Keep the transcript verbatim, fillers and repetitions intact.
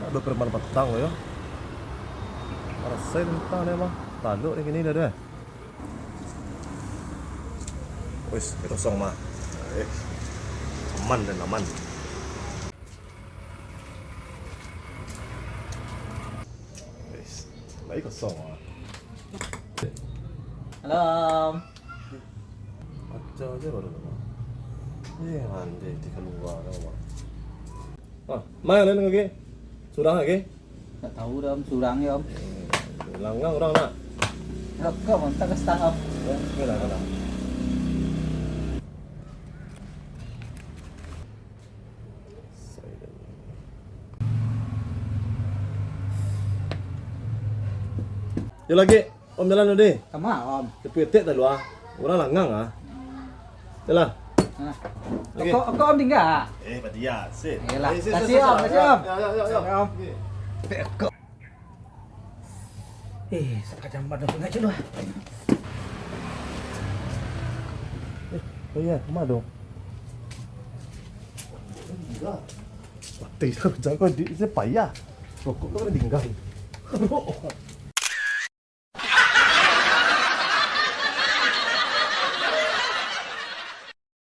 Ado preman patang ko yo. Rasai tantang dia mah. Taluk ni kini dah dah. Wis, kosong mah. Eh, aman dan aman. Wis, baik kosong mah. Halo. Kaca aja baru nama. Eh, anjay, di keluar nama. Ah, mana lain lagi? Surang lagi? Tak tahu dah, Om. Surang ya, Om. Langang urang nak. Rokok, Om. Tak ke start, Om. Ya, oke lah, oke lah. Yo lagi. Om jalan dulu deh. Kama, Om? Tapi etek tak luar. Urang langang ah. Jalan. Nah. Oke. Kok, kok Om tinggal? Eh, padia, sip. Yelah. Eh, sip, sip, kasih, sip, Om, sip, kasih, sip. Om. Ya, ya, ya, ya. Om. Oke. Kok. Eh, sakajam badan tu nak cek lu ah. Eh, oh iya, kama dong? Mati dah, jangan kau di sini payah. Rokok kau kena tinggal.